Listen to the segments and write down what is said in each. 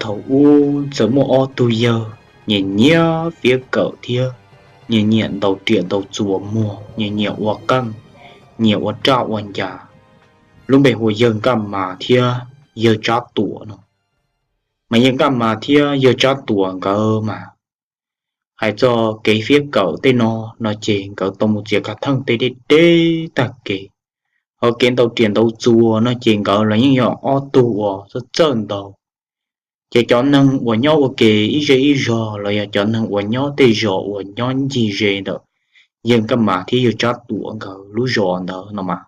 Thaum ub txawm muaj ob tug yawg nyiam nyiam fiab kawm thiab nyiam nyiam ntaus riam ntaus txuas muag, nyiam nyiam ua qeej, nyiam ua raj ua ncas, lub npe hu ua yawg Nkaj Mas thiab yawg Tsab Tuam no. Mas yawg Nkaj Mas thiab yawg Tsab Tuam nkawd mas hais txog kev fiab kawm tej no, no ces nkawd tau mus txiav kav theej tej deb deb tag kev. Ho kev ntaus riam ntaus txuas no ces nkawd los yeej yog ob tug uas txawj txawj ntaus. Ces cov neeg uas nyob ua ke ib zej ib zog los yog cov neeg uas nyob tej zos uas nyob ncig ze ntawm yawg Nkaj Mas thiab yawg Tsab Tuam nkawd lub zos ntawd no mas,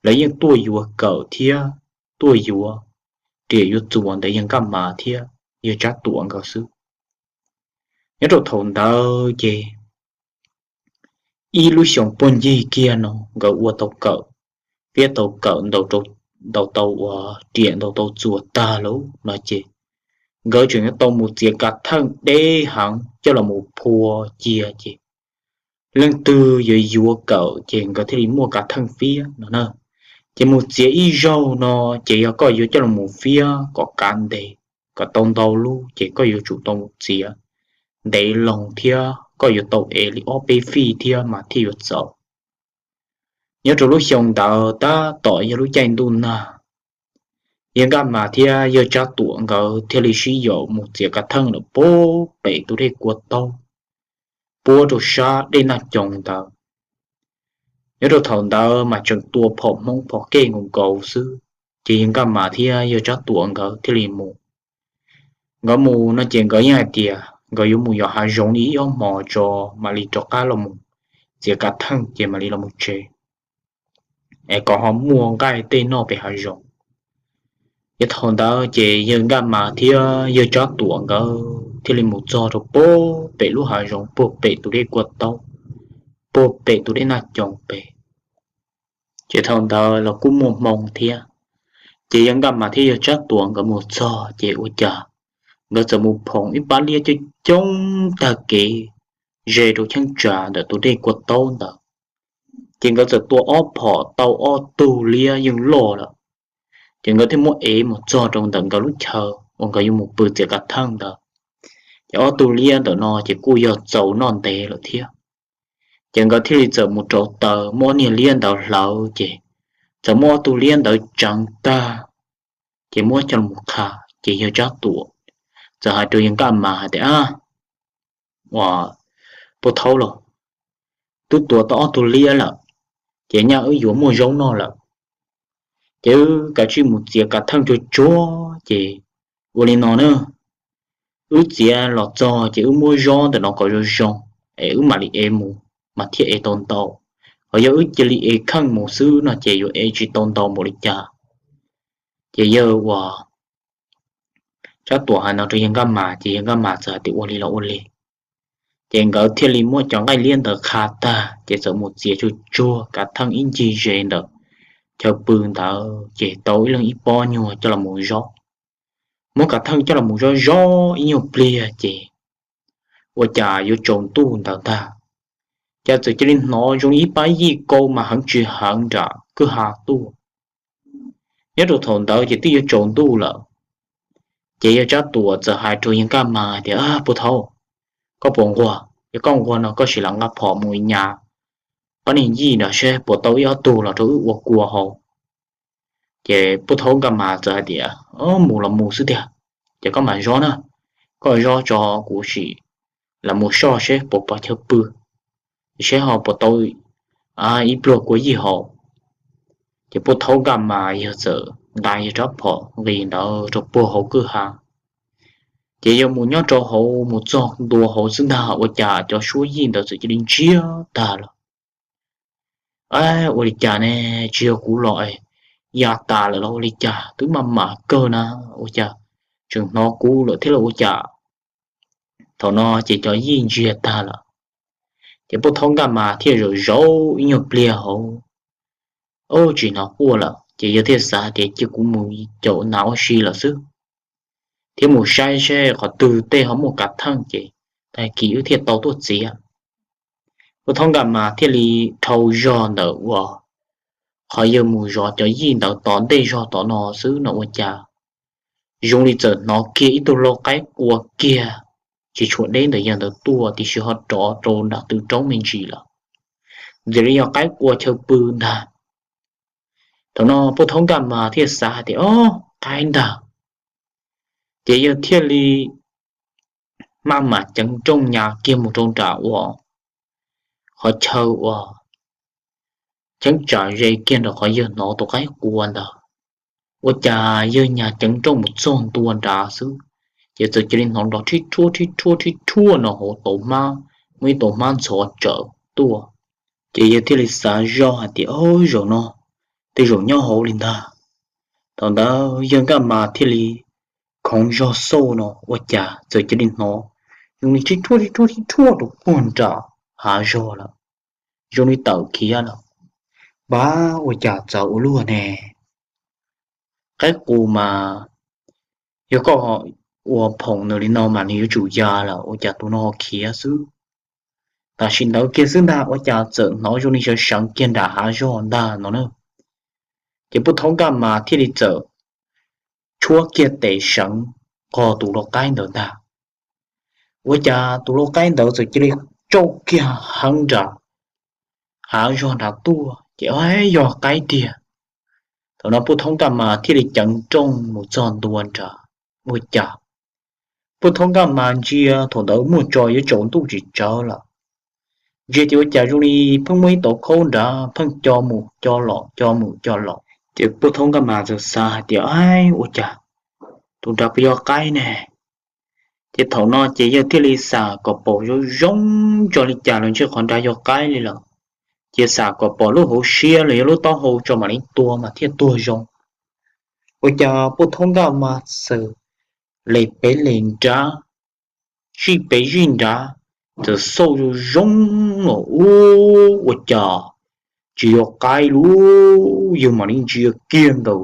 lawv yeej tuaj yuav kawm thiab tuaj yuav riam yuav txuas ntawm yawg Nkaj Mas thiab yawg Tsab Tuam nkawd xwb. Nyob rau thaum ntawd ces ib lub xyoo puag ncig kiag no nkawd ua tau kawm, fiab tau kawm, ntaus tau ua riam ntaus tau txuas tag lawm no ces nkawd tseem yuav tau mus txiav kav theej deb heev coj los mus phua cia ces leej twg yuav yuav kawm ces nkawd thiaj li muaj kav theej fiab no na. Ces mus txiav ib zaug no ces yog koj yuav coj los mus fiab kom kav ntev, kom tau ntau lub ces koj yuav tsum tau mus txiav ntev loo thiab koj yuav tau ev li ob peb fij thiab mas thiaj yuav txaus. Nyob rau lub xyoo ntawd tab tom yog lub caij ntuj nag, yawg Nkaj Mas thiab yawg Tsab Tuam nkawd thiaj li sib yaum mus txiav kav theej lawm puag pem tus dej Kua Taub, puag rau sab dej Naj Coos ntawd. Nyob rau thaum ntawd mas tseem tua phom Hmoob phom kej nkaus nkaus xwb, ces yawg Nkaj Mas thiab yawg Tsab Tuam nkawd thiaj li mus. Nkawd mus no ces nkawd yeej hais tias nkawd yuav mus yos hav zoov li ib ob hmos tso mam li rov qab los mus txiav kav theej ces mam li los mus tsev, es kom ho muaj nqaij tej noj pem hav zoov. Ces thaum ntawd ces yawg Nkaj Mas thiab yawg Tsab Tuam nkawd thiaj li mus txog rau puag pem lub hav zoov puag pem tus dej Kua Taub, puag pem tus dej Naj Coos pem. Ces thaum ntawd los kuj muaj hmoo thiab, ces yawg Nkaj Mas thiab yawg Tsab Tuam nkawd mus txog ces ua cas nkawd txawm mus phoom ib pab liab coob coob tag kev ze rau cheeb tsam ntawm tus dej Kua Taub ntawd. Ces nkawd txawm tua ob phom tau ob tug liab yeej loj lawm. Ces nkawd thiaj muab ev mus txog rau ntawm nkawd lub chaw uas nkawd yuav mus pw txiav kav theej ntawd. Ces ob tug liab ntawm no ces kuj yog txaus noj ntev lawm thiab. Ces nkawd thiaj li txawm mus rauv taws muab ob niag liab ntawd hlawv ces txawm muab ob tug liab ntawd tseev tag, ces muab coj los qha. Ces yawg Tsab Tuam txawm hais rau yawg Nkaj Mas hais tias, Ua, Pub Thaub los, twb tua tau ob tug liab lawm, ces nyaj wb yuav muaj zaub noj lawm. Ces wb kav tsij mus txiav kav theej tsuag tsuag ces ua li no na, wb txiav los txog ces wb muab zaub ntawm no kom zoo zoo, es wb mam li ev mus mas thiaj ev tau ntau. Ho yog wb cia li ev kheej mus xwb no ces yuav ev tsis tau ntau npaum li cas. Ces yawg ua Tsab Tuam hais no rau yawg Nkaj Mas ces yawg Nkaj Mas txawm hais tias ua li los ua li. Ces nkawd thiaj li muab cov nqaij liab ntawd qha tag ces txawm mus txiav tsuag tsuag kav theej ib ncig ze ntawm chaw pw ntawd ces tau ib leeg ib pob nyuag coj los mus zaub. Muab kav theej coj los mus zaub zaub ib nyuag pliag ces ua cas yuav tsaus ntuj ntawd ntag, cas txawm cia li hnov zoo li ib pab yij kau mas heev tsis heev nram kwj ha tuaj. Nyob rau thaum ntawd ces twb yuav tsaus ntuj lawm, ces yawg Tsab Tuam txawm hais rau yawg Nkaj Mas tias, Pub Thaub, koj puas nquag? Yog koj nquag no koj sim lam nqa phom mus nyas pab niag yij nrad seb puas tau ib ob tug los rau wb ua kua haus. Ces Pub Thaub Nkaj Mas txawm hais tias, Mus los mus xwb tiag, ces koj mam zob na, koj zob tso kuv sim lam mus soj seb puas pom chaw pw, seb ho puas tau ib pluag kua yij haus. Ces Pub Thaub Nkaj Mas yawg txawm nqa yawg rab phom nqis ntawd rau puag hauv kwj ha, ces yawg mus nyob rau hauv mus txog ntua hauv xwb ntag ua cas cov suab yij ntawd txawm cia li ntsiag tag lawm. Ua li cas ne, tsis yog kuv los ya tas lawm los ua li cas, twb maj mam kawg na, ua cas tseem hnov kub lawm thiab los ua cas? Thaum no ces cov yij ntsiag tag lawm, ces Pub Thaub Nkaj Mas thiaj zaum zaum ib nyuag pliag hauv, tsis hnov quaj lawm ces yawg thiaj xav tias cia kuv mus caum nas ua si lawm xwb, thiab mus saib seb qhov twg tej ho muaj kav theej ces tag kis wb thiaj tau tuaj txiav. Pub Thaub Nkaj Mas thiaj li dhau zog ntawm uas qhov yawg mus zov cov yij ntawd tom ntej zog tom no xwb no ua cas zoo li txawm hnov kiag ib tug lau qaib qua kiag tsis tshua deb ntawm yawg ntawd tuaj tiam sis ho rov rau nram tw roob me ntsis lawm. Ntxim li yog qaib qua chaw pw ntag. Thaum no Pub Thaub Nkaj Mas thiaj xav hais tias, Ob, qaib ntag. Ces yawg thiaj li maj mam ceev nrooj nyas kiag mus rau nram uas qhov chaw uas cheeb tsam ze kiag nram qhov yawg hnov tus qaib qua ntawd. Ua cas yawg nyas ceev nrooj mus txog ntua nrad xwb, ces txawm cia li hnov nrov rhib rhuab rhib rhuab rhib rhuab no hauv tau hmab, muaj ib tau hmab ntxhov tsawv tuaj. Ces yawg thiaj li xav zoj hais tias, Ob, zaum no tej zaum nyob hauv li ntag. Thaum ntawd yawg Nkaj Mas thiaj li khoov zog xauj no ua cas txawm cia li hnov zoo li rhib rhuab rhib rhuab rhib rhuab rau puag nram hav zog lawm, zoo li tawm khiav lawm. Pab, ua cas txawv ua luaj ne? Qaib qus mas yog koj ua phoom nws li no mas nws yuav tsum ya lawm, ua cas tus no ho khiav xwb? Tam sim ntawd kiag xwb ntag ua cas txawm hnov zoo li sawv seev kiag nram hav zog ntag no na. Ces Pub Thaub Nkaj Mas thiaj li txawm tshuab kiag tes seev qog tus lau qaib ntawd ntag. Ua cas tus lau qaib ntawd txawm cia li tsauj kiag heev nram hav zog nrad tuaj ces, Ob, yog qaib tiag. Thaum no Pub Thaub Nkaj Mas thiaj li ceev nrooj mus txog ntua nrad. Ua cas Pub Thaub Nkaj Mas ntsia thaum ntawd muaj tso yuav tsaus ntuj tsis tsawv lawm, ntsia ces ua cas zoo li pheej muaj ib tauv khaub nrad pheej co mus co los co mus co los. Ces Pub Thaub Nkaj Mas txawm xav hais tias, Ab, ua cas tus nrad puas yog qaib ne? Ces thaum no ces yawg thiaj li xam kom pom zoo zoo tso li cas los ntshe qhov nrad yog qaib li lawm. Ces xam kom pom lub hauv siab los yog lub taub hau tso mam li tua mas thiaj tuag zoo. Ua cas Pub Thaub Nkaj Mas txawm le pem le nrad, zij pem zij nrad, txawm xauj zoo zoo los ub, ua cas tsis yog qaib lub, yawg mam li ntsia kiag ntawm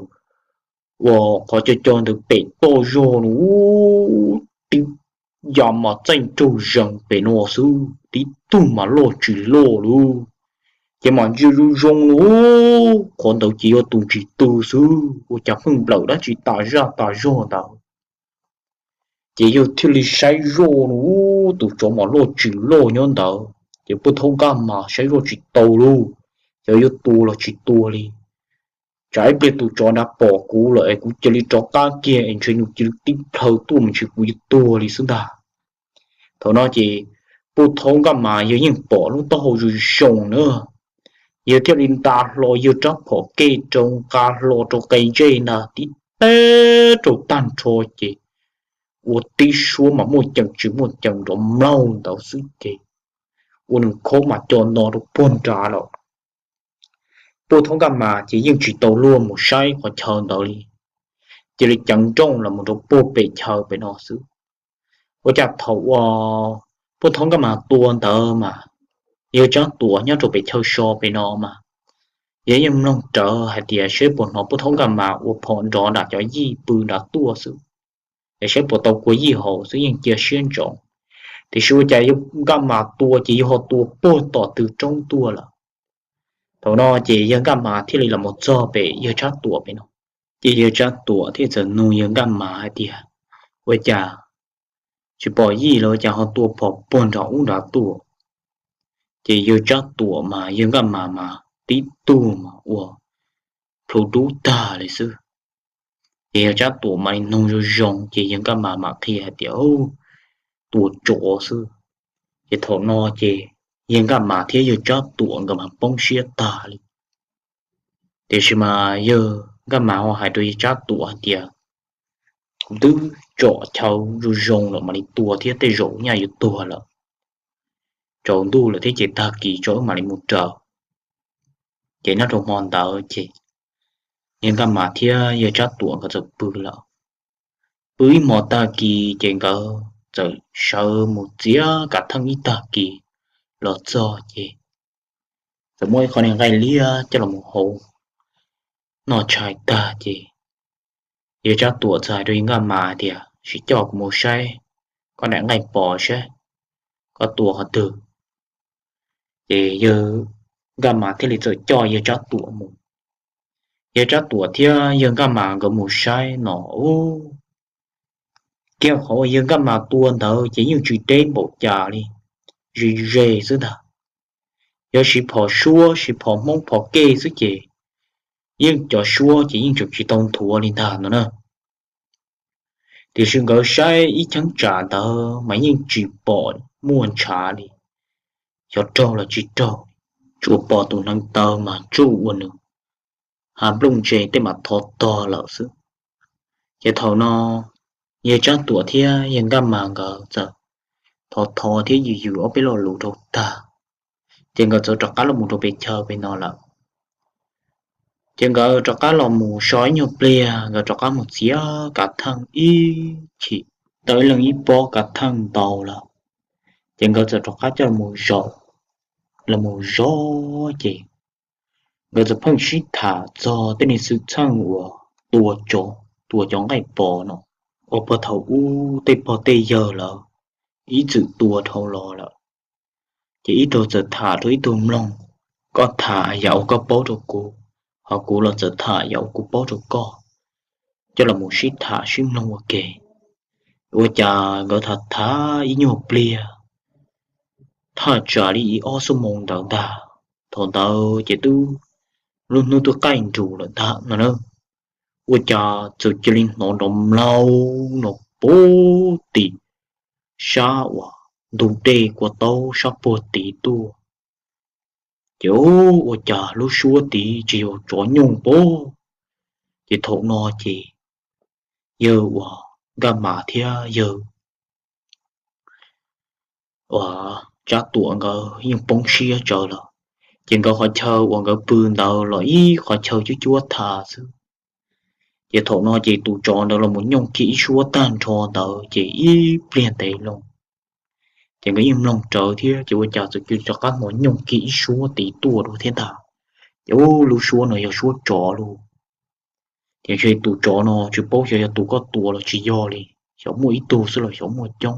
uas qhov co co ntawd pem toj zog no ub, tib ya mas txaij nraug zees pem no xwb, tib tug mas loj tsis loj lub. Ces mam ntsia zoo zoo no ub, qhov ntawd ces yog tus ntsis tw xwb, ua cas pheej nplawm dab tsi tas zaj tas zog ntawd. Ces yawg thiaj li saib zoj no ub, tus tsov mas loj tsis loj nyob ntawd, ces Pub Thaub Nkaj Mas saib zoj tsis tau lub, xyov yuav tua los tsis tua li. Tsam ib pliag tus tsov nrad pom kuv lawm es kuv cia li rov qab kiag es ntshe nws cia li tib plhaw tuaj mas ntshe kuv yuav tuag li xwb ntag. Thaum no ces Pub Thaub Nkaj Mas yawg yeej pom lub taub hau zoo zoo na, yawg thiaj li nta hlo yawg rab phom kej rau nqa hlo rau qe ntsej ntag, tib teb rau tag nrho ces ua tib suab mas muaj ceem tsis muaj ceem nrov mlaug ntawd xwb ces ua nws khaub mas co no rau puag nrad lawm. Pub Thaub Nkaj Mas ces yeej tsis tau luag mus saib qhov chaw ntawd li, cia li ceev nrooj los mus rau puag pem chaw pem no xwb. Ua cas thaum uas Pub Thaub Nkaj Mas tua ntawd mas yawg Tsab Tuam nyob rau pem chaw so pem no mas yawg yeej mloog rawv hais tias seb puas hnov Pub Thaub Nkaj Mas ua phom nrov nram cov yij pw nrad tuaj xwb, es seb puas tau kua yij haus xwb yeej cia siab ntsoov. Tiam sis ua cas yawg Nkaj Mas tua ces yawg ho tua puag tom tw roob tuaj lawm. Thaum no ces yawg Nkaj Mas thiaj li los mus txog pem yawg Tsab Tuam pem no. Ces yawg Tsab Tuam thiaj txawm nug yawg Nkaj Mas hais tias, ua cas tsis pom yij los ua cas ho tua phom puag nram ub nrad tuaj? Ces yawg Tsab Tuam mas yawg Nkaj Mas mas tib tug mas ua plhu dub tag li xwb. Ces yawg Tsab Tuam mam li nug zoo zoo ces yawg Nkaj Mas mam qhia hais tias, tua tsov xwb. Ces thaum no ces yawg Nkaj Mas thiab yawg Tsab Tuam nkawd mas poob siab tag li. Tiam sis mas yawg Nkaj Mas ho hais rau yawg Tsab Tuam hais tias, kuv twb tsom chaw zoo zoo lawm mam li tua thiab tej zaum nyaj yuav tuag lawm. Tsaus ntuj lawm thiab ces tag kis tso wb mam li mus raws. Ces nyob rau hmo ntawd ces yawg Nkaj Mas thiab yawg Tsab Tuam nkawd txawm pw lawm. Pw ib hmo tag kis ces nkawd txawm sawv mus txiav kav theej ib tag kis los txog ces txawm muab ib qho niag nqaij liab coj los mus hau noj tshais tag ces yawg Tsab Tuam txawm hais rau yawg Nkaj Mas hais tias, sim coj kuv mus saib koj daim nqaij pos seb koj tua qhov twg. Ces yawg Nkaj Mas thiaj li txawm coj yawg Tsab Tuam mus. Yawg Tsab Tuam thiab yawg Nkaj Mas nkawd mus saib no ub, Kiag qhov uas yawg Nkaj Mas tua ntawd ces yeej tsis deb npaum cas li, ze ze xwb ntag. Yog siv phom suab siv phom hmoob phom kej xwb ces yeej cov suab ces yeej tseem tsis tau nthuav li ntag no na. Tiam sis nkawd saib ib cheeb tsam ntawd mas yeej tsis pom muaj ntshav li, xyov raug los tsis raug, tsuas pom tus hneev taw mas tsuj ua nws ha nplooj ntse tej mas thov tog lawm xwb. Ces thaum no yawg Tsab Tuam thiab yawg Nkaj Mas nkawd txawm thov thov thiab yws yws ob peb lo lus rau tag, ces nkawd txawm rov qab los mus rau pem chaw pem no lawm. Ces nkawd rov qab los mus so ib nyuag pliag, nkawd rov qab mus txiav kav theej ib chim, tau ib leeg ib pob kav theej ntau lawm. Ces nkawd txawm rov qab coj mus zaum, los mus zov ces nkawd txawm pheej sib tham txog tej neeg xwm txheej uas tua tsov, tua cov nqaij pos no, uas puag thaum ub tej pog tej yawg lawv ib txwm tua dhau los lawm. Ces ib tug txawm tham rau ib tug mloog, koj tham yam uas koj paub rau kuv, ho kuv los txawm tham yam uas kuv paub rau koj, coj los mus sib tham sib mloog ua ke. Ua cas nkawd tham tham ib nyuag pliag, thaj tsam li ib ob xuab moos ntawd ntag, thaum ntawd ces twb lub hnub twb qaij nrus lawm ntag no na. Ua cas txawm cia li hnov nrov mlaus no puag tim sab uas ntug dej kua taub sab puag tid tuaj. Ces ua cas lub suab tid tsis yog tsov nyooj pob. Ces thaum no ces yawg uas Nkaj Mas thiab yawg uas Tsab Tuam nkawd yeej poob siab tsawv lawm. Ces nkawd qhov chaw uas nkawd pw ntawd los ib qhov chaw cuab cuab tha xwb. Ces thaum no ces tus tsov ntawd los mus nyooj kiag ib suab tag nrho ntawd ces ib pliag ntev loo, ces nkawd yeej mloog rawv thiab ces ua cas txawm cia li rov qab hnov nyooj kiag ib suab tid tuaj dua thiab ntag. Ces ub, lub suab no yog suab tsov lauj. Ces ntshe tus tsov no tsis paub xyov yog tus koj tua los tsis yog li, xyov muaj ib tug xwb los xyov muaj coob.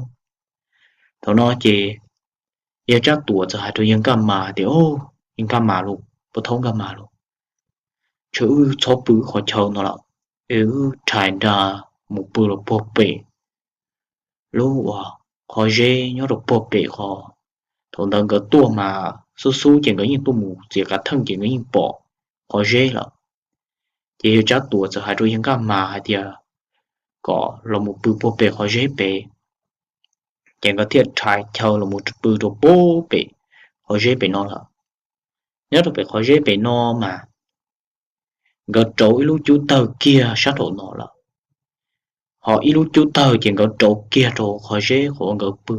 Thaum no ces yawg Tsab Tuam txawm hais rau yawg Nkaj Mas tias, Yawg Nkaj Mas lauj, puag thaub Nkaj Mas lauj, ntshe wb txhob pw qhov chaw no lawm, es wb rhais nra mus pw los puag pem lub uas qhov zeb nyob rau puag pem qhov. Thaum ntawd nkawd tuaj mas xub xub ces nkawd yeej tuaj mus txiav kav theej ces nkawd yeej pom qhov zeb lawm. Ces yawg Tsab Tuam txawm hais rau yawg Nkaj Mas hais tias kom los mus pw puag pem qhov zeb pem. Ces nkawd thiaj rhais chaw los mus pw rau puag pem qhov zeb pem no lawm. Nyob rau pem qhov zeb pem no mas nkawd rauv ib lub cub tawg kiag sab nraum no lawm, ho ib lub cub tawg ces nkawd rauv kiag rau qhov zeb qhov uas nkawd pw.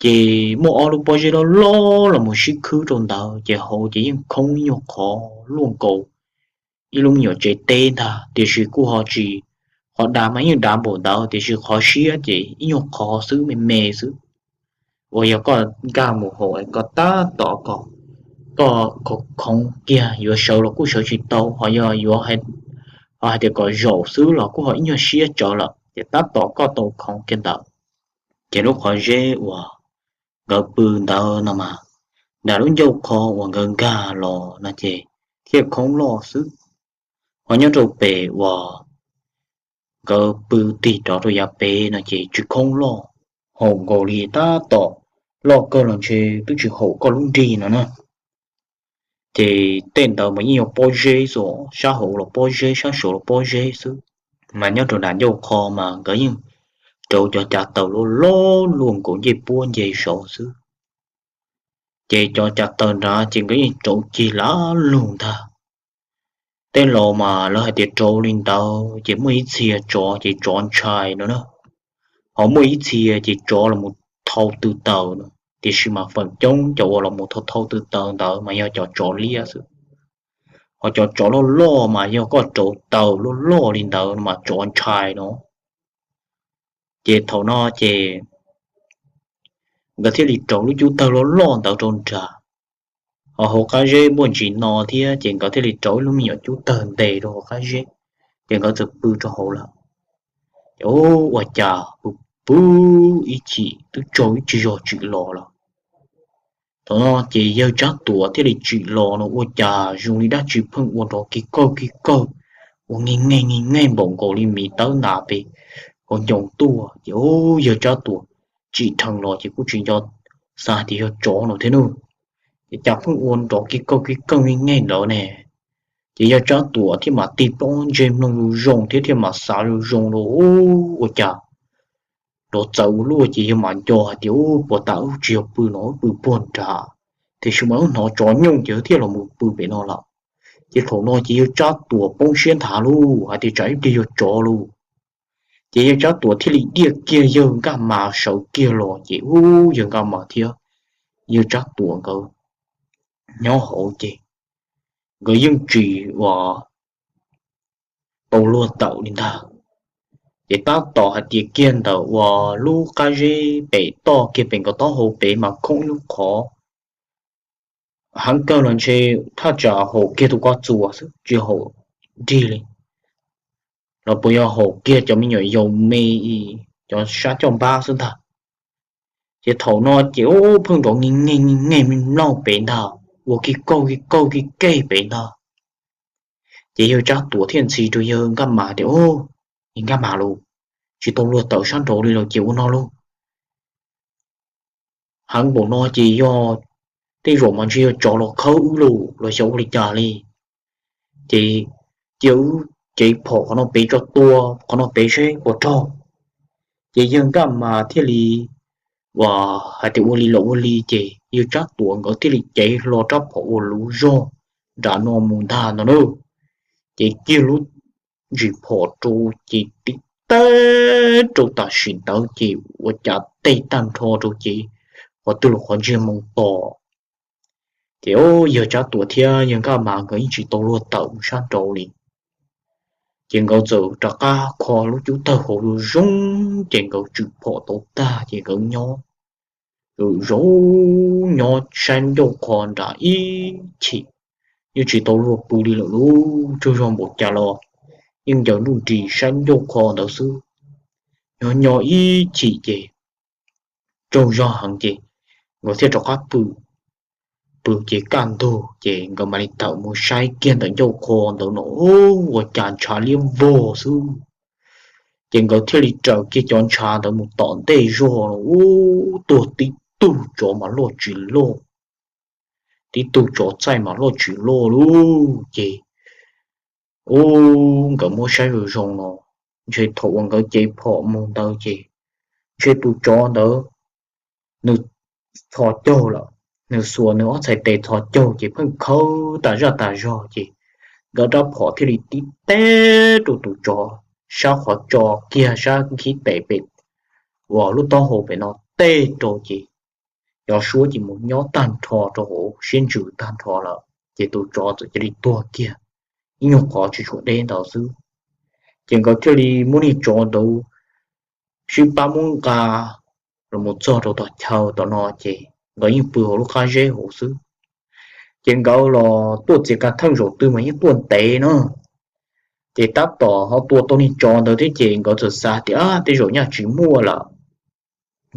Ces muaj ob lub pob zeb loj loj los mus sib khwb rau ntawd, ces hauv ces yeej khoob ib nyuag qhov luaj nkaus ib lub me nyuam tsev teb ntag, tiam sis kuj ho tsis, qhov dav mas yeej dav npaum ntawd tiam sis qhov siab ces ib nyuag qhov xwb me me xwb. Uas yog koj nkag mus hauv koj tab tom kom koj khoov kiag yuav sawv los kuj sawv tsis tau, ho yog yuav ho hais tias kom zaum xwb los kuj ho ib nyuag siab tsawv lawm ces tab tom koj tau khoov kiag ntawd. Ces lub qhov zeb uas nkawd pw ntawd no mas, nram lub ncauj qhov uas nkawd nkag los no ces thiaj khoob loj xwb. Ho nyob rau pem uas nkawd pw tig rov rau yav pem no ces tsis khoob loj, haum nkaus li tab tom loj kawg los ntshe twb tsis haum koj lub nrig no na. Ces tej ntawd mas yeej yog pob zeb xwb, sab hauv los pob zeb, sab saud los pob zeb xwb. Mas nyob rau nram ncauj qhov mas nkawd yeej rauv cov cav taws loj loj luaj nkaus ncej puab nce saud xwb. Ces cov cav taws nrad ces nkawd yeej rauv cig lam lug ntag. Tej laus mas lawv hais tias rauv li ntawd ces muaj ib txhia tsov ces tsov ntshai no na, ho muaj ib txhia ces tsov los mus thau tw taws no, tiam sis mas feem coob cov uas los mus thau thau tw taws ntawd mas yog cov tsov liab xwb. Ho cov tsov loj loj mas yog koj rauv taws loj loj li ntawd mas tsov ntshai no. Ces thaum no ces nkawd thiaj li rauv lub cub tawg loj loj ntawd rau nrad. Ho hauv qab zeb muaj ntsis no thiab ces nkawd thiaj li rauv ib lub me nyuam cub tawg ntes rau hauv qab zeb, ces nkawd txawm pw rau hauv lawm. Ces ua cas pw pw ib chim twb tsaug ib tsig zog tsim los lawm. Thaum no ces yawg Tsab Tuam thiaj li tsim los no ua cas zoo li dab tsi pheej ua nrov kig kawg kig kawg, ua nkeeg nkeeg nkeeg nkeeg npaum nkaus li miv tawb ntas pes hauv ncoo tuaj ces yawg Tsab Tuam tsim dheev los ces kuj tsis nco xav tias yog tsov no thiab nawb. Ces cas pheej ua nrov kiv kauj kiv keej ib nyuag ntawd ne. Ces yawg Tsab Tuam thiaj mam tig plaub ntse mloog zoo zoo thiab thiaj mam xav zoo zoo rau ua cas nrov txawv ua luaj ces yawg mam nco hais tias, Ub, puas tas wb tsis yog pw no, wb pw puag nrad, tiam sis mas wb hnov tsov nyooj ces wb thiaj los mus pw pem no lawm. Ces thaum no ces yawg Tsab Tuam poob siab nthav lauj, hais tias tsam ib pliag yog tsov lauj. Ces yawg Tsab Tuam thiaj li diaj kiag yawg Nkaj Mas sawv kiag los ces ub, yawg Nkaj Mas thiab yawg Tsab Tuam nkawd nyob hauv ces nkawd yeej tsis ua tau luag tawm li ntag. Ces tab tom hais tias kiag ntawm uas lub qab zeb pem toj kiag pem nkawd taub hau pem mas khoob ib lub qhov heev kawg los ntshe thaj tsam haum kiag tus koj txuas xwb tsis haum nrig li, los puas yog haum kiag cov me nyuam yaus me, cov sab coj npab xwb ntag. Ces thaum no ces ub pheej nrov nge nge nge me mlauj pem ntag, ua kiv kauj kiv kauj kiv kej pem ntag. Ces yawg Tsab Tuam thiaj ntxhi rau yawg Nkaj Mas tias, Ub, yawg Nkaj Mas lauj, tsis tau luag tawm sab nraud li los ces ua no lauj. Heev npaum no ces yog tej zaum mas ntshe yog tsov los khawb wb lauj los xyov ua li cas li. Ces cia wb cev phom qhov no pem tso tua qhov no pem seb puas raug. Ces yawg Nkaj Mas thiaj li ua hais tias ua li los ua li ces yawg Tsab Tuam nkawd thiaj li cev hlo rab phom ua luv zog nram no mus ntag no na. Ces kiag lub ntsis phom rau ces tib teg rau tam sim ntawd ces ua cas tej tag nrho rau ces qhov twg los qhov ntsiag moo tos. Ces yawg Tsab Tuam thiab yawg Nkaj Mas nkawd yeej tsis tau luag tawm mus sab nraud li. Ces nkawd txawm rov qab kho lub cub tawg hauv zoo zoo, ces nkawd tswm phom tau tag ces nkawd nyob, zoo nyob saib ncauj qho nram ib chim, yeej tsis tau luag pw li lawm lauj. Tsaug zog npaum cas los yeej ncaws nruj nris saib ncauj qho ntawd xwb. Nyob nyob ib chim ces tsaug zog heev ces nkawd thiaj rov qab pw. Pw ces kaj ntug ces nkawd mam li tawm mus saib kiag ntawm ncauj qho ntawd no, ua cas ntshav liab vog xwb. Ces nkawd thiaj li raws kiag cov ntshav ntawd mus tom ntej zog no, ub, tuag tib tug tsov mas loj tsis loj, tib tug tsov txaij mas loj tsis loj lauj. Ces ub, nkawd muab saib zoo zoo no, ntshe thaum uas nkawd cev phom mus ntawd ces ntshe tus tsov ntawd nws txhos caug lawm, nws xuas nws ob txhais tes txhos caug ces pheej khawb tas zaj tas zog ces nkawd rab phom thiaj li tib teg rau tus tsov sab qhov tso kiag sab nkhib tes pem uas lub taub hau pem no teg rau ces cov suab ces mus nyob tag nrho rau hauv siab ntsws tag nrho lawm ces tus tsov txawm cia li tuag kiag ib nyuag qhov tsis tshua deb ntawd xwb. Ces nkawd thiaj li muab niag tsov ntawd sib pab muab nqa los mus txog rau tom chaw tom no ces nkawd yeej pw hauv lub qab zeb hauv xwb. Ces nkawd los tuaj txiav kav theej zaum twg mas yeej tuaj ntev na. Ces tab tom ho tua tau niag tsov ntawd thiab ces nkawd txawm xav tias, Ab, tej zaum nyaj tsis muaj lawm.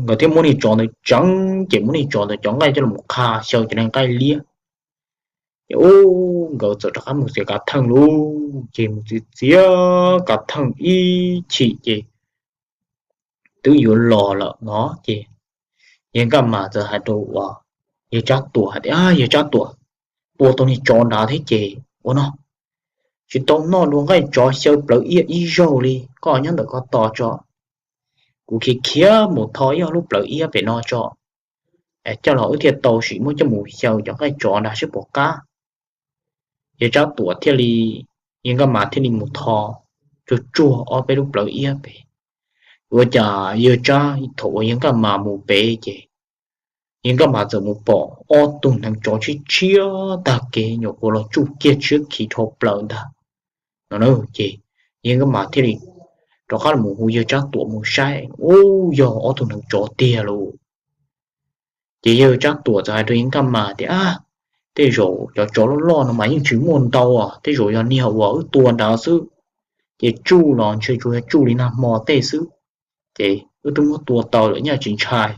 Nkawd thiaj muab niag tsov ntawd tseev ces muab niag tsov ntawd cov nqaij coj los qha xyaw cov niag nqaij liab. Ces ub, nkawd txawm rov qab mus txiav kav theej lauj. Ces mus txiav txiav kav theej ib chim ces twb yuav los lawm no ces yawg Nkaj Mas txawm hais rau uas yawg Tsab Tuam hais tias, Yawg Tsab Tuam, tua tau niag tsov nrad thiab ces ua no, tsis tau noj dua nqaij tsov xyaw plawv iab ib zaug li, koj nyob ntawm ko tos tso, kuv khiav khiav mus tho ib ob lub plawv iab pem no tso, coj los wb thiaj tau sim muab coj mus xyaw cov nqaij tsov nrad seb puas qab. Yawg Tsab Tuam thiaj li, yawg Nkaj Mas thiaj li mus tho tsuag tsuag ob peb lub plawv iab pem. Ua cas yawg Tsab, thaum uas yawg Nkaj Mas mus pem ces yawg Nkaj Mas txawm mus pom ob tug hneev tsov tshiab tshiab tag kev nyuam qhuav los tsuj kiag tshiab khiv dhau plaws ntag no na. Ces yawg Nkaj Mas thiaj li rov qab los hu yawg Tsab Tuam mus saib, ub, yog ob tug hneev tsov tiag lauj. Ces yawg Tsab Tuam txawm hais rau yawg Nkaj Mas tias, Ab, tej zaum cov tsov loj loj no mas yeej tsis muaj ntau, tej zaum yog niag uas wb tua nrad xwb, ces tsuj los ntshe tsuas yog tsuj li nag hmo tej xwb, ces wb twb muab tua tau lawm nyaj tsis ntshai.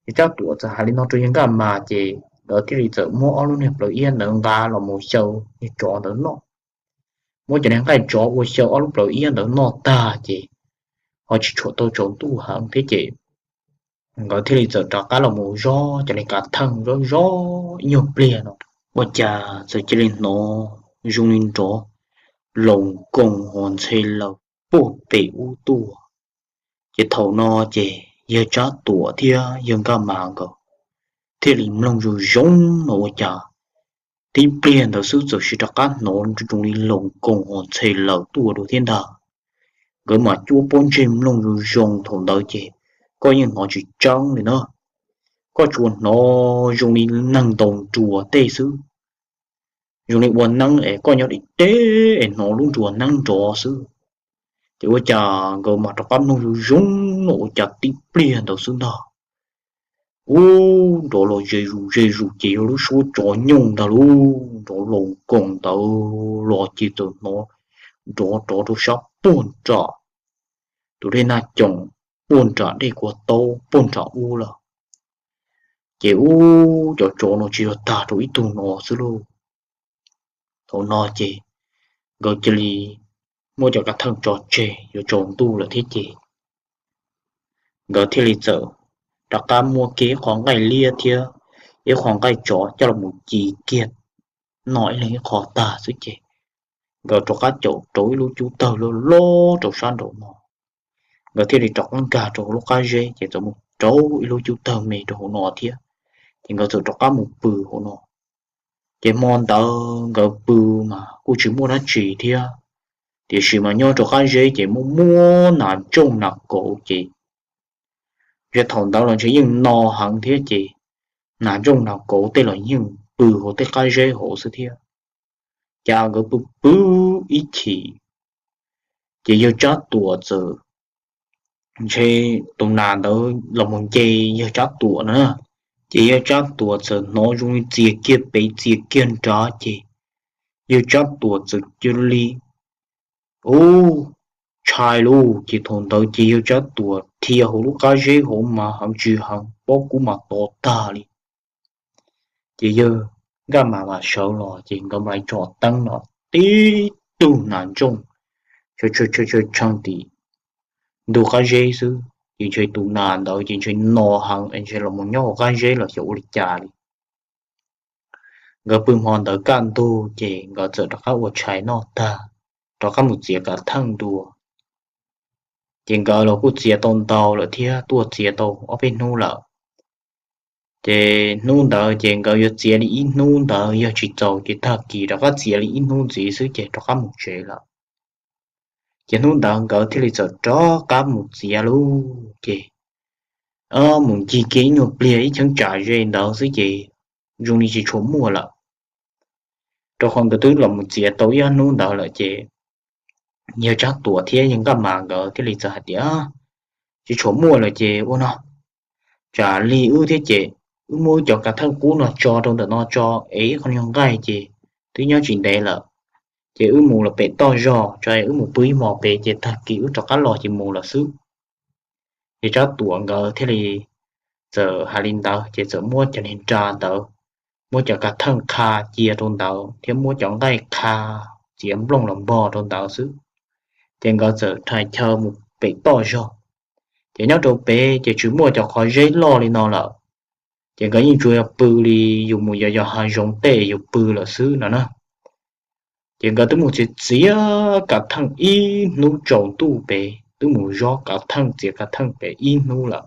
Ces Tsab Tuam txawm hais li no rau yawg Nkaj Mas ces nkawd thiaj li txawm muab ob lub niag plawv iab ntawd nqa los mus xyaw niag tsov ntawd noj. Muab cov niag nqaij tsov ua xyaw ob lub plawv iab ntawd noj tag ces ho tsis tshuam tau tsaus ntuj heev thiab ces nkawd thiaj li txawm rov qab los mus zov cov niag kav theej zov zov ib nyuag pliag no, ua cas txawm cia li hnov zoo li nrov loos koos ho ntxhe laws puag pem ub tuaj. Ces thaum no ces yawg Tsab Tuam thiab yawg Nkaj Mas nkawd thiaj li mloog zoo zoo no ua cas tib pliag ntawd xwb txawm sim rov qab hnov zoo li loos koos ho ntxhe laws tuaj dua thiab ntag. Nkawd mas cuab pob ntseg mloog zoo zoo thaum ntawd ces koj yeej hnov tsis tseeb li na. Koj tsuas hnov zoo li neeg ntaus nruas tej xwb, zoo li ua neeb es koj nyob deb deb es hnov lub nruas neeb nrov xwb. Ces ua cas nkawd mas rov qab mloog zoo zoo no ua cas tib pliag ntawd xwb ntag, ub, nrov los ze zus ze zus ces yog lub suab tsov nyooj ntag lauj. Nrov loos koos ntawd los ces txawm hnov nrov rov rau sab puag nram tus dej Naj Coom, puag nram dej Kua Taub puag nram ub lawm. Ces ub, cov tsov no tsis yog tag rau ib tug no xwb lauj. Thaum no ces nkawd cia li muab cov kav theej tso tseg, yuav tsaus ntuj lawm thiab ces nkawd thiaj li txawm rov qab muab kiag ib qho nqaij liab thiab ib qho nqaij tsov coj los mus ci kiag noj ib leeg ib qho tag xwb ces nkawd rov qab caum rau ib lub cub tawg loj loj rau sab nraum no. Nkawd thiaj li rov qab nkag rau hauv lub qab zeb ces txawm mus rau ib lub cub tawg me rau hauv no thiab, ces nkawd txawm rov qab mus pw hauv no. Ces hmo ntawd nkawd pw mas kuj tsis muaj dab tsi thiab, tiam sis mas nyob rau qab zeb ces muaj muaj nas ntsooj nas kauv ces, ntshe thaum ntawd los ntshe yeej no heev thiab ces nas ntsooj nas kauv tej los yeej pw hauv tej qab zeb hauv xwb thiab. Ces nkawd pw pw ib chim, ces yawg Tsab Tuam txawm, ntshe tus nas ntawd los mus nce yawg Tsab Tuam na, ces yawg Tsab Tuam txawm hnov zoo li txias kiag pem txias kiag nrad ces yawg Tsab Tuam txawm cia li, ub, ntshai lauj. Ces thaum ntawd ces yawg Tsab Tuam dhia hauv lub qab zeb hauv mas heev tsis heev pob kub mas to tag li. Ces yawg Nkaj Mas mas sawv los ces nkawd mam tsom teeb no, tib tug nas ntsooj tshee tim ntug qab zeb xwb ces ntshe tus nas ntawd ces ntshe no heev es ntshe los mus nyob hauv qab zeb los xyov ua li cas li. Nkawd pw hmo ntawd kaj ntug ces nkawd txawm rov qab ua tshais noj tag, rov qab mus txiav kav theej dua. Ces nkawd los kuj txiav tau ntau lawm thiab, tuaj txiav tau ob peb hnub lawm. Ces hnub ntawd ces nkawd yuav txiav li ib hnub ntawd, yog tsis txaus ces tag kis rov qab txiav li ib hnub ntxiv xwb ces rov qab mus tsev lawm. Ces hnub ntawd nkawd thiaj li txawm rov qab mus txiav lauj. Ces mus ncig kiag ib nyuag pliag ib cheeb tsam ze ntawd xwb ces zoo li tsis tshua muaj lawm, rau qhov nkawd twb los mus txiav tau ib ob hnub ntawd lawm ces yawg Tsab Tuam thiab yawg Nkaj Mas nkawd thiaj li txawm hais tias, tsis tshua muaj lawm ces ua no, tsam li wb thiab ces wb muab wb cov kav theej qub no tso rau ntawm no tso, es ib qho nyuag nqaij ces twb nyob tsis ntev lawm, ces wb mus los pem toj zog tso, wb mus pw ib hmos pem ces tag kis wb rov qab los ces mus lawm xwb. Ces Tsab Tuam nkawd thiaj li txawm hais li ntawd ces txawm muab cov niag nra ntawd, muab cov kav theej qha cia rau ntawd thiab muab cov nqaij qha txiav nplooj los npog rau ntawd xwb. Ces nkawd txawm rhais chaw mus pem toj zog. Ces nyob rau pem ces tsis muaj cov qhov zeb loj li no lawm, ces nkawd yeej tsuas yog pw li yus mus yos yos hav zoov tej yus pw lawm xwb no na. Ces nkawd twb mus txiav txiav kav theej ib hnub tsaus ntuj pem, twb mus zov kav theej txiav kav theej pem ib hnub lawm.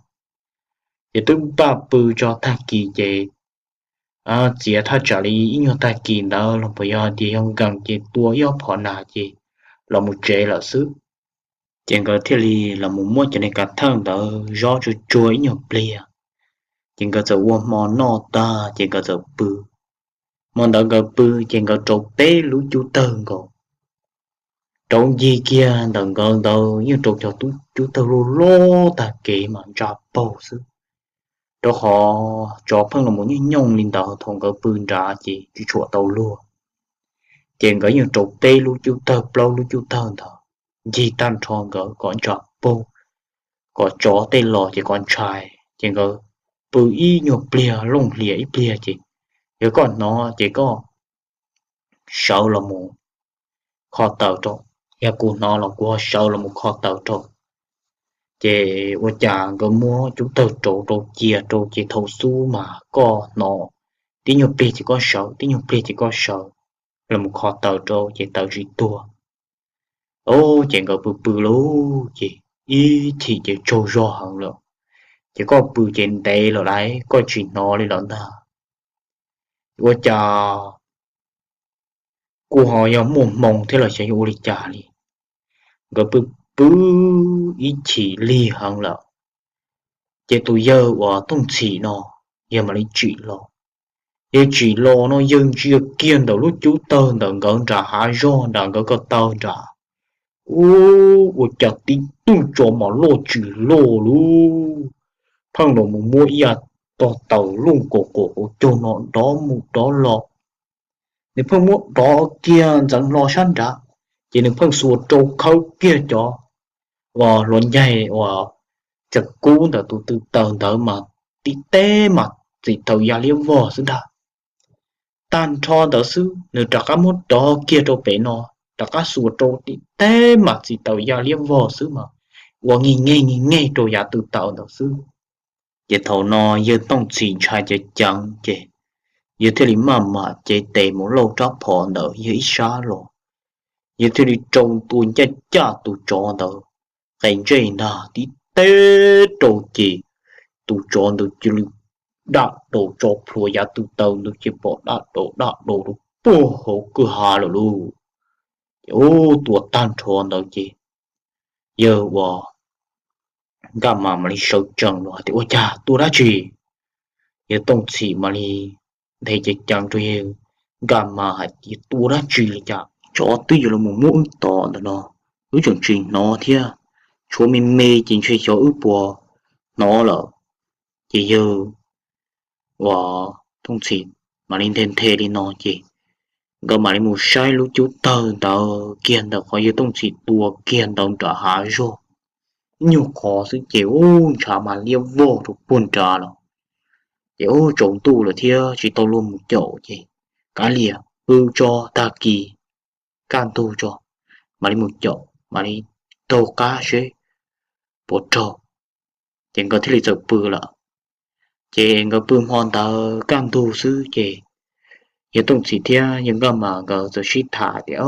Ces twb npaj pw tso tag kis ces txiav thaj tsam li ib nyuag tag kis ntawd los puas yog tias yog nkees ces tua ib ob phom nas ces los mus tsev lawm xwb. Ces nkawd thiaj li los mus muab cov niag kav theej ntawd zov tsuag tsuag ib nyuag pliag, ces nkawd txawm ua hmo noj tag ces nkawd txawm pw. Hmo ntawd nkawd pw ces nkawd rauv peb lub cub tawg nkaus. Rauv ncig kiag ntawm nkawd ntawd yeej rauv cov cub tawg loj loj tag kev mas ntsa paug xwb, rau qhov tsov pheej los mus nyooj nyooj li ntawd thaum nkawd pw nrad ces tsis tshua tau luag. Ces nkawd yeej rauv peb lub cub tawg plaub lub cub tawg ntawd ncig tag nrho nkawd kom ntsa paug, kom tsov tej los ces kom ntshai. Ces nkawd pw ib nyuag pliag looj hlias ib pliag ces yog koj hnov ces koj sawv los mus kho taws rau, yog kuv hnov los kuv ho sawv los mus kho taws rau. Ces ua cas nkawd muab cub tawg rauv rau cia rau ces thaum xub mas koj hnov tib nyuag pliag ces koj sawv, tib nyuag pliag ces koj sawv, los mus kho taws rau ces taws tsis tuag. Ces nkawd pw pw lawm ces ib chim ces tsaug zog heev lawm, ces koj pw ces ntev lawm lauj, koj tsis hnov li lawm ntag. Ua cas kuj ho yog muaj hmoo thiab los xyov yog ua li cas li. Nkawd pw pw ib chim lig heev lawm, ces tus yawg uas Tooj Txhim no yawg mam li tsim los. Yawg tsim los no yawg ntsia kiag ntawm lub cub tawg ntawm nkawd nram hav zog nram nkawd ko taw nram, ua cas tib tug tsov mas loj tsis loj lub, pheej los mus muab ib yav tog taws luj kaum kaum hauv caug no dov mus dov los. Nws pheej muab dov kiag ntxeev hlo sab nrad, ces nws pheej xuas rau khawb kiag cov uas hluav ncaig uas tseem kub ntawm tus tw taws ntawd mas tib teb mas txim taws ya liab vog xwb ntag. Tag nrho ntawd xwb nws rov qab muab dov kiag rau pem no, rov qab xuas rau tib teb mas txim taws ya liab vog xwb mas ua nij neg nij neg rau yav tw taws ntawd xwb. Ces thaum no yawg Tooj Txhim ntshai ceev ceev ces yawg thiaj li maj mam cev tes mus lauj rab phom ntawd yawg ib sab los, yawg thiaj li rau tua ncaj ncaj tus tsov ntawd qe ntsej ntag tib teb rau ces tus tsov ntawd cia li daj daus tso plhuav yav tw taws ntawd ces pom daj daus daj daus rau puag hauv kwj ha lawm lauj. Ces ua tua tag nrho ntawd ces yawg uas Nkaj Mas mam li sawv tsees los hais tias, Ua cas tua dab tsi? Yawg Tooj Txhim mam li nthe ceev ceev rau yawg Nkaj Mas hais tias, Tua dab tsi li cas? Tsov twb yuav los mus muab wb tom ntawm no, wb tseem tsis hnov thiab. Tshuav me me ces ntshe xyov wb puas hnov lawm. Ces yawg uas Tooj Txhim mam li nthe nthe li no ces nkawd mam li mus saib lub cub tawg ntawd kiag ntawm qhov yawg Tooj Txhim tua kiag ntawd nram hav zog. Ib nyuag qhov xwb ces ub ntshav mas liab vog rau puag nrad los. Ces ub tsaus ntuj lawm thiab tsis tau luag mus caum ces kav liam pw tso, tag kis kaj ntug tso mam li mus caum mam li taug qab seb puas raug. Ces nkawd thiaj li txawm pw lawm. Ces nkawd pw hmo ntawd kaj ntug xwb ces yawg Tooj Txhim thiab yawg Nkaj Mas nkawd txawm sib tham tias,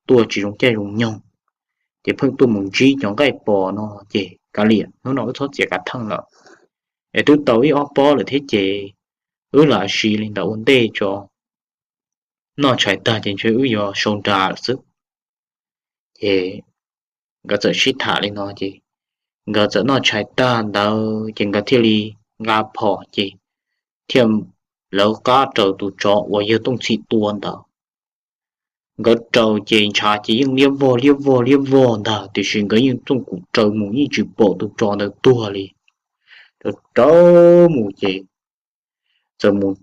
Tuaj tsis zoo caij zoo nyoog, ces pheej tuaj mus ntsib cov nqaij pos no ces kav liam hnub no wb txhob txiav kav theej lawm, es twb tau ib ob pob lawm thiab ces wb lam siv li ntawd ua ntej tso, noj tshais tag ces ntshe wb yuav sau nra lawm xwb. Ces nkawd txawm sib tham li no ces nkawd txawm noj tshais tag ntawd ces nkawd thiaj li nqa phom ces thiaj lawv qab raws tus tsov uas yawg Tooj Txhim tua ntawd. Nkawd raws ces ntshav ces yeej liab vog liab vog liab vog ntag tiam sis nkawd yeej txooj kum raws mus yeej tsis pom tus tsov ntawd tuag li. Raws raws mus ces txawm mus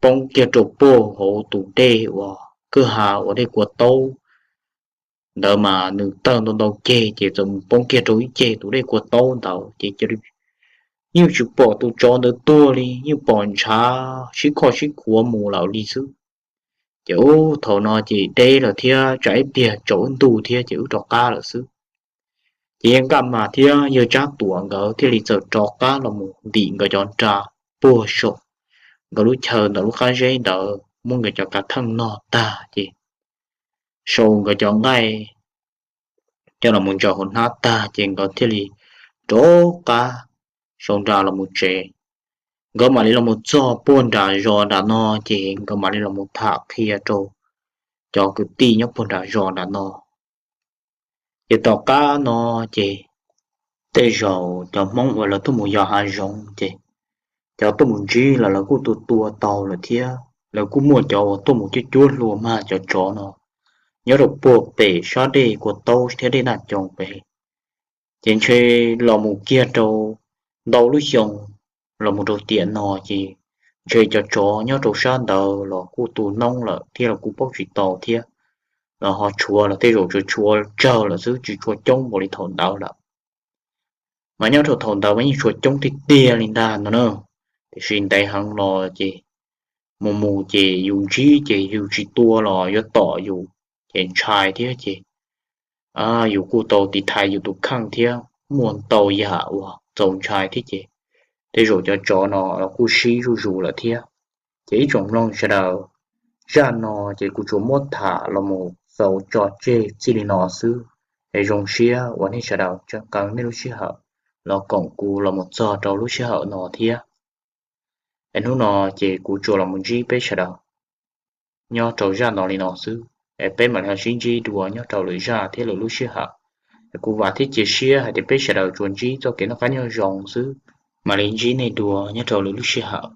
poob kiag rau puag hauv tus dej uas kwj ha uas dej kua taub ntawd mas nws tawg ntau ntau ceg ces txawm mus poob kiag rau ib ceg tus dej kua taub ntawd ces yeej tsis pom tus tsov ntawd tuag li, yeej pom ntshav sib khoj sib khuav mus lawm li xwb. Ces ub thaum no ces deb lawm thiab tsam ib pliag tsaus ntuj thiab ces wb rov qab lawm xwb. Ces yawg Nkaj Mas thiab yawg Tsab Tuam nkawd thiaj li txawm rov qab los mus ntim nkawd cov nra puag saum nkawd lub chaw ntawm lub qab zeb ntawd muab nkawd cov kav theej nog tag ces sau nkawd cov nqaij coj los mus ntsaws hauv hnab tag ces nkawd thiaj li rov qab sau nra los mus tsev. Nkawd mam li los mus txog puag nram zos nram no ces nkawd mam li los mus tham qhia rau cov kwv tij nyob puag nram zos nram no. Ces tom qab no ces tej zaum cov Hmoob uas lawv tuaj mus yos hav zoov ces cov tuaj mus ntsib los lawv kuj tua tua tau lawm thiab lawv kuj muaj cov uas tuaj mus cuab cuab hlua mag cov tsov no nyob rau puag pem sab dej kua taub thiab dej Naj Coos pem. Ces ntshe los mus kiag rau ntau lub xyoo los mus rau tiam no ces ntshe cov tsov nyob rau sab ntawd los kuj tu noob lawm thiab los kuj paub tsis tau thiab, los ho tshuav los tej zaum tsuas tshuav tsawg lawm xwb tsis tshua coob npaum li thaum ntawd lawm. Mas nyob rau thaum ntawd mas yeej tshuav coob tiag tiag li ntag no na. Tiam sis ntev heev los ces mus mus ces yus ntsib ces yus tsis tua los yuav tom yus ces ntshai thiab ces yus kuj tau tiv thaiv yus tus kheej thiab. muaj ntau yam uas txaus ntshai thiab ces tej zaum cov tsov no los kuj sib zuj zus lawm thiab. Ces ib tsoom mloog sawv daws, zaj no ces kuv tsuas muab tham los mus xaus tso tseg txij li no xwb. Es zoo siab uas nej sawv daws tseem qee nej lub sij hawm los koom kuv los mus txog rau lub sij hawm no thiab. Es hnub no ces kuv tsuas los mus ntsib peb sawv daws nyob rau zaj no li no xwb, es peb mam li ho sib ntsib dua nyob rau lwm zaj thiab lwm lub sij hawm. Es kuv vam thiab cia siab hais tias peb sawv daws tsuas ntsib txoj kev noj qab nyob zoo xwb. Mam li ntsib nej dua nyob rau lwm lub sij hawm.